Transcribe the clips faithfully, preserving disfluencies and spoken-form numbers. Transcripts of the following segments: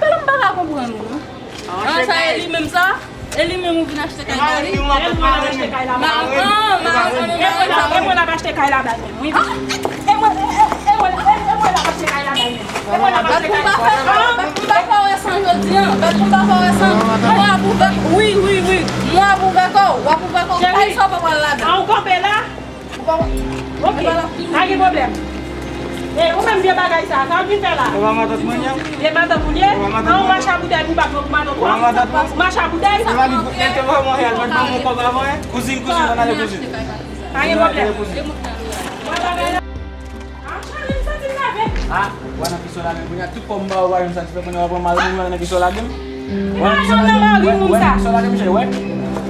Pale m pa ka konprann ou non. Ah, sa e li menm sa? E li menm ou vin achte kay la li? E mwen l ap achte kay la ba li. Maran, maran, maran, maran. E mwen l ap achte kay la ba li. Wi. Ah, e mwen, e, e, e mwen, e, e mwen l ap achte kay la ba li. E mwen l ap achte kay la ba li. Bèk ou pa fè, bèk ou pa fè wè san jodi an. Bèk ou pa fè wè san. Mwa pou bèk. Wi, wi, wi. Mwa W ap ouvè kò w, w ap ouvè kò w, kay sa w pa pral ladan. An ou kanpe la? Ok, pa gen pwoblèm. E ou menm vye bagay sa, sa w vin fè la? E pa matant mwen, non? E matant ou l ye? An ou mache a boutèy pou bat mwen pou matant ou? E pa matant mwen? Ou mache a boutèy? E pa li pou entèvansyon, mwen al jwenn ban mwen kòb avan, en? Kouzin, kouzin, ann ale kouzin. Pa gen pwoblèm. Mwen bagay la. Ah, cheri, m santi m lave. Ah, wè nan ki sò lage m kounye a, tout kòb m ba ou pa janm satisfè, kounye a w ap pran mari m, wè nan ki sò lage m. Wè nan ki sò lage m, wè, wè nan ki sò lage m, cheri, wè.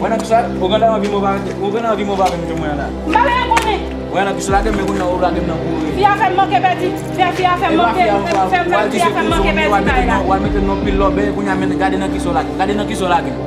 Wè nan ki sò, ou genlè anvi move avè m, ou genlè anvi move avè m, jwenn mwen la. M pa vle konnen. Wè nan ki sò lage m, men kounye a ou lage m nan kouri. Fi a fè m manke pèdi, fi a, fi a fè m manke, fè m, fè m, fi a fè m manke pèdi kay la. W al mete m nan pil lòbèy, kounye a men gade nan ki sò lage m, gade nan ki sò lage m.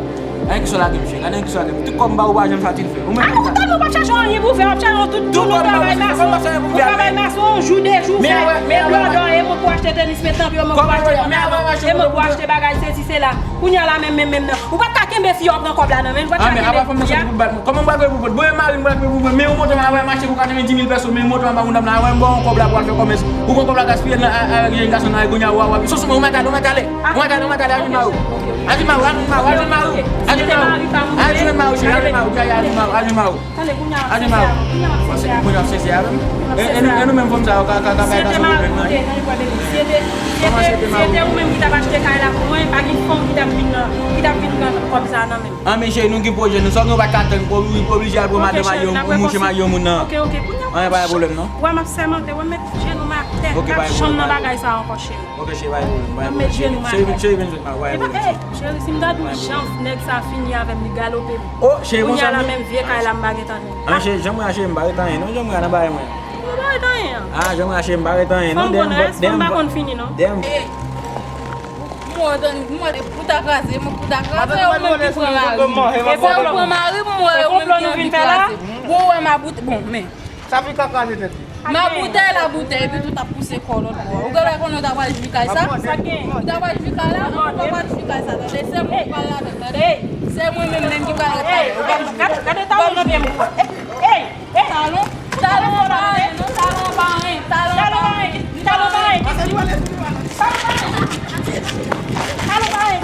Gade ki sò lage m, cheri. Gade ki sò lage m. Tout kòb m ba ou pa janm satisfè. Ou menm. Alò, ou tande ou p ap chache anyen pou fè, w ap chache yon tout, tout joun ou travay mason. Ou travay mason, yon jou, de jou, fè, e blòdò, e mwen pou achte tenis, met nan pye, e mwen pou achte pantalon, e mwen pou achte bagay, sesi, sela. Kounye a la menm, menm, menm nan. Ou pa t ka kenbe fi yo pran kòb la nan men l, ou pa t ka kenbe fi a. Kòman m pral gen pou vant? Bon, e mari m pral gen pou vant. Men yon moto m a wè mache pou katrevenndimil pèso, men yon moto m a ba moun dam nan, a wè m ba w yon kòb la pou al fè kòmès. Ou pran kòb la gaspiye nan, a, a, jèn gason nan, e kounye a w a, w a, sou sou mwen, ou mèt ale, ou mèt ale. Mwen gade, mwen gade, al jwenn mari w. Al jwenn mari w, al jwenn mari w, al jwenn mari w. Al jwenn mari w, cheri, al jwenn mari w, al jwenn mari w, al jwenn mari w. Tande, kounye a w ap sezi avè m. Kounye a w ap sezi avè m. E, e nou, e nou menm fanm sa yo ka, ka, ka bay gason pwoblèm nan. Si se te mari m, koute, nan yon pwen bebe. Si se te, si se te, si se te ou menm ki t ap achte kay la pou mwen, pa gen fanm ki t ap vin nan, ki t ap vin pran kòb sa nan men m. An, men cheri, nou gen pwojè, nou, sa w gen ou pa ka tann, ou oblije al pran madanm a yon, ou mouche madanm yon moun nan. Ok, ok, kounye a w ap, anyen pa gen pwoblèm, non. Wè m ap sèmante, wè m met jenou m atè, m p ap janm nan bagay sa ankò, cheri. Ok, cheri, pa gen pwoblèm, pa gen pwoblèm, cheri. Cheri, vin, cheri, vin jwenn mwen, pa gen pwoblèm, cheri. Epa, cheri, si m ta di w jan nèg sa fini avè m, li galope m. Oh, cheri, kounye a la menm vye kay la m pa gen tan jwenn. Ah, cheri, janm wè, cheri, m pa gen tan, non, janm wè nan bagay mwen. Ou pa gen tan. Ah, janm wè, cheri, m pa gen tan, non. Fanm konn rès, fanm pa konn fini, non. Damn. Mwen, mwen, pou ta kraze, mwen pou ta kraze, ou menm ki pran mari. E se ou pran mari, mwen, ou menm ki anvi kraze. Bon, wè, m a bout, bon, men. Sa fi ka kraze tèt li. M a boutèy la boutèy, epi tout ap pouse kò lòt bò. Ou genlè konnen ou ta pral jwi kay sa? Sa gen? Ou ta pral jwi kay la? Non, ou pa pral jwi kay sa, tande? Se mwen ki pral ladan, tande? Se mwen menm, menm ki pral ret ladan. Ou pa jwi. Gade, gade talon nan pye m. Ey, ey, talon, talon pa anyen, non, talon pa anyen, talon pa anyen. Talon pa anyen. Talon pa anyen. Talon pa anyen.